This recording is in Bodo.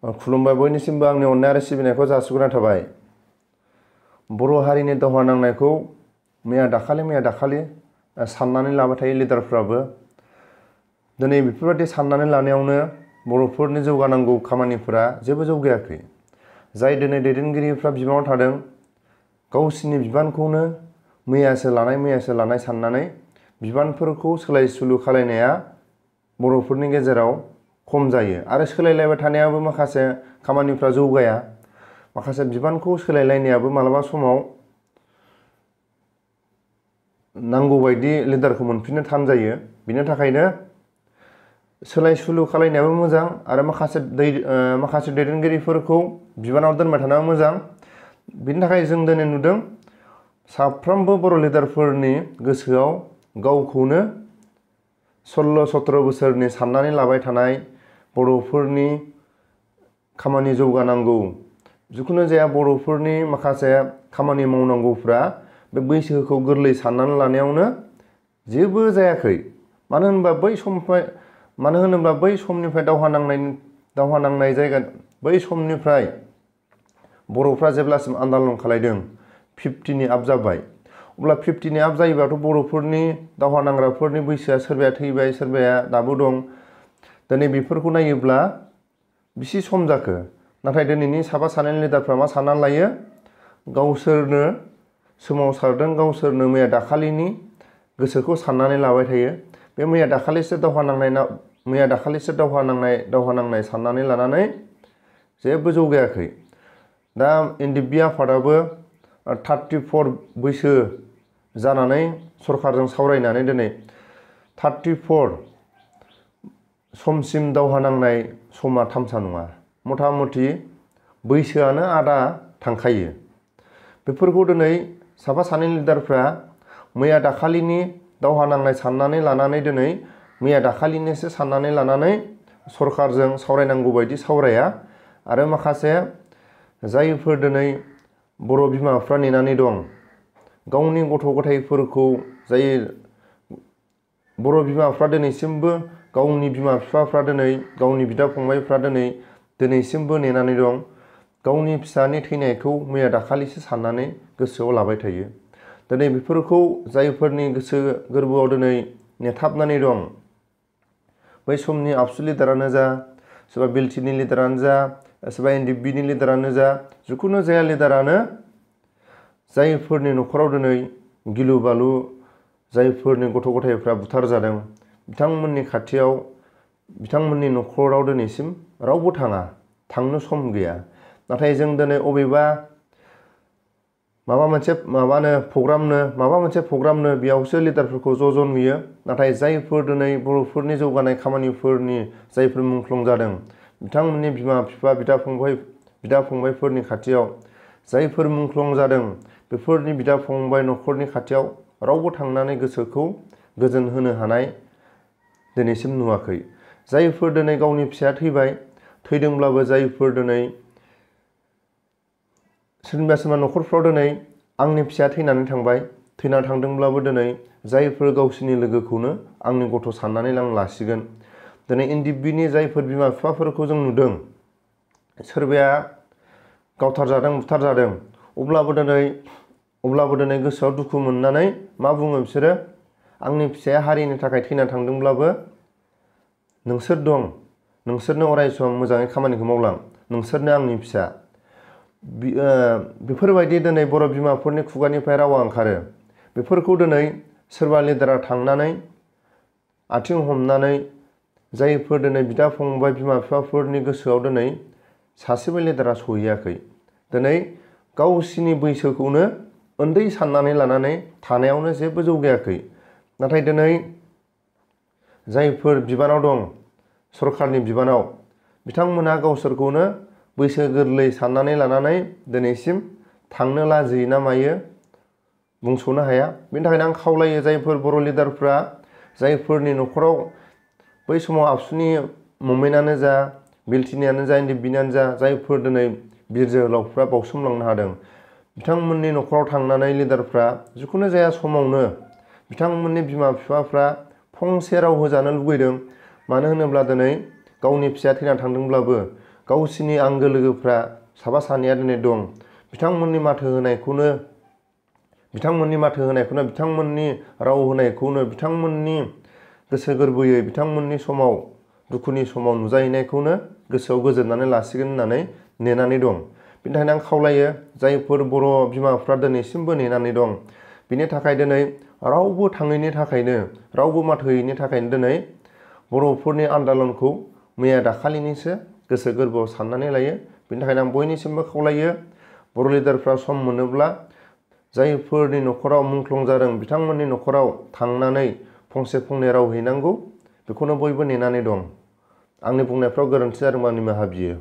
खुलुमबाय बयनिसिमबो आंनि अननाय आरो सिबिनायखौ जासिहरनाय थाबाय। बर' हारिनि दावहा नांनायखौ मैया दाखालि साननानै लाबाय थायो लिडारफ्राबो। दिनै बेफोरबायदि साननानै लानायावनो बर'फोरनि जौगानांगौ खामानिफोरा जेबो जौगायाखै। जाय दिनै दैदेनगिरिफ्रा बिबानाव थादों गावसिनि बिबानखौनो मैयासो लानाय साननानै बिबानफोरखौ सोलाय सोलु खालायनाया बर'फोरनि गेजेराव खम जायो आरो सोलायलायबाय थानायाबो माखासे खामानिफ्रा जौगाया। माखासे बिबानखौ सोलायलायनायाबो मालाबा समाव नांगौ बायदि लिडारखौ मोनफिननो थान जायो। बिनि थाखायनो सोलाय सोलु खालायनायाबो मोजां आरो माखासे दैदेनगिरिफोरखौ बिबानाव दोनबाय थानाया मोजां। बिनि थाखाय जों दिनै नुदों साफ्रोमबो बर' लिडारफोरनि गोसोआव गावखौनो 16-17 बोसोरनि साननानै लाबाय थानाय बर'फोरनि खामानि जौगानांगौ जिखुनु जाया बर'फोरनि माखासे खामानि मावनांगौफ्रा बे बैसोखौ गोरलै साननानै लानायावनो जेबो जायाखै। मानो होनोब्ला बै समनिफ्राय दावहा नांनाय जायगा बै समनिफ्राय बर'फ्रा जेब्लासिम आन्दालन खालायदों 50नि आप जाबाय। अब्ला 50नि आप जायोबाथ' बर'फोरनि दावहा नांग्राफोरनि बैसोआ सोरबाया थैबाय सोरबाया दाबो दं। दिनै बेफोरखौ नायोब्ला बेसे सम जाखो। नाथाय दिनैनि साफा सानै लिडारफ्रा मा साननानै लायो, गावसोरनो सोमावसारदों, गावसोरनो मैया दाखालिनि गोसोखौ साननानै लाबाय थायो। बे मैया दाखालिसो दावहा नांनाय साननानै लानानै जेबो जौगायाखै। दा NDP आफादाबो 34 बैसो जानानै सरकारजों सावरायनानै दिनै 34 समसिम दावहा नांनाय समा थामसा नङा। मथा मथि बैसोआनो आदा थांखायो। बेफोरखौ दिनै साफा सानै लिडारफ्रा मैया दाखालिनि दावहा नांनाय साननानै लानानै दिनै मैया दाखालिनिसो साननानै लानानै सरकारजों सावरायनांगौ बायदि सावराया आरो माखासे जायफोर दिनै बर' बिमाफ्रा नेनानै दं गावनि गथ' गथायफोरखौ जाय बर' बिमाफ्रा दिनैसिमबो गावनि बिमा बिफाफ्रा दिनै गावनि बिदा फंबायफ्रा दिनैसिमबो नेनानै दं। गावनि फिसानि थैनायखौ मैया दाखालिसो साननानै गोसोआव लाबाय थायो। दिनै बेफोरखौ जायफोरनि गोसो गोरबोआव दिनै नेथाबनानै दं बै समनि आबसु लिडारानो जा सोरबा बिएलटिनि लिडारानो जा सोरबा NDPनि लिडारानो जा जिखुनु जाया लिडारानो जायफोरनि न'खराव दिनै गिलु बालु जायफोरनि गथ' गथायफ्रा बुथार जादों बिथांमोननि न'खराव दिनैसिम रावबो थांनो सम गैया। नाथाय जों दिनै अबेबा माबा मोनसे प्रग्रामनो बेयावसो लिडारफोरखौ ज' नुयो। नाथाय जायफोर दिनै बर'फोरनि जौगानाय खामानिफोरनि जायफोर मुंख्लं जादों बिथांमोननि बिमा बिफा बिदा फंबायफोरनि खाथियाव जायफोर मुंख्लं जादों बेफोरनि बिदा फंबाय न'खरनि खाथियाव रावबो थांनानै गोसोखौ गोजोन होनो हानाय दिनैसिम नुवाखै। जायफोर दिनै गावनि फिसाया थैदोंब्लाबो जायफोर दिनै सोरनिबा न'खरफ्राव दिनै आंनि फिसाया थैनानै थांदोंब्लाबो दिनै जायफोर गावसिनि लोगोखौनो आंनि गथ' साननानै लासिगोन। दिनै NDPनि जायफोर बिमा बिफाफोरखौ जों नुदों सोरबाया गावथारजादों बुथारजादों अब्लाबो दिनै गोसोआव दुखु मोननानै मा बुङो बिसोरो, आंनि फिसाया हारिनि थाखाय थैना थांदोंब्लाबो नोंसोर दं, नोंसोरनो अराय सम मोजाङै खामानिखौ मावलां, नोंसोरनो आंनि फिसा। बेफोरबायदि दिनै बर' बिमाफोरनि खुगानिफ्राय रावा ओंखारो। बेफोरखौ दिनै सोरबा लिडारा थांनानै आथिं हमनानै जायफोर दिनै बिदा फंबाय बिमा बिफाफोरनि गोसोआव दिनै सासेबो लिडारा सहैयाखै। दिनै गावसिनि बैसोखौनो उन्दै साननानै लानानै थानायावनो जेबो जौगायाखै। नाथाय दिनै जायफोर बिबानाव दं सरकारनि बिबानाव बिथांमोनहा गावसोरखौनो बैसो गोरलै साननानै लानानै दिनैसिम थांनो लाजियो ना मायो बुंस'नो हाया। बेनि थाखायनो आं खावलायो जायफोर बर' लिडारफ्रा जायफोरनि न'खराव बै समाव आबसुनि मुभमेन्टआनो जा बिएलटिनियानो जा NDPनियानो जा जायफोर दिनै बिर जोहोलावफ्रा बावसोमलांनो हादों बिथांमोननि न'खराव थांनानै लिडारफ्रा जिखुनु जाया समावनो बिथांमोननि बिमा बिफाफ्रा फंसे राव होजानो लुबैदों। मानो होनोब्ला दिनै गावनि फिसाया थैना थांदोंब्लाबो गावसिनि आंगो लोगोफ्रा साबा सानैया दिनै दं। बिथांमोननि माथो होनायखौनो बिथांमोननि राव होनायखौनो बिथांमोननि गोसो गोरबोयै बिथांमोननि समाव दुखुनि समाव नुजाहैनायखौनो गोसोआव गोजोननानै लासिगोन होननानै नेनानै दं। बिनि थाखायनो आं खावलायो जायफोर बर' बिमाफ्रा दिनैसिमबो नेनानै दं, बिनि थाखाय दिनै रावबो थाङैनि थाखायनो, रावबो माथो होयैनि थाखायनो दिनै बर'फोरनि आन्दालनखौ मैया दाखालिनिसो गोसो गोरबोआव साननानै लायो। बिनि थाखायनो आं बयनिसिमबो खावलायो बर' लिडारफ्रा सम मोनोब्ला जायफोरनि न'खराव मुंख्लं जादों बिथांमोननि न'खराव थांनानै फंसे फंनै राव हैनांगौ, बेखौनो बयबो नेनानै दं। आंनि बुंनायफ्राव गोरोन्थि जादोंबा निमाहा बियो।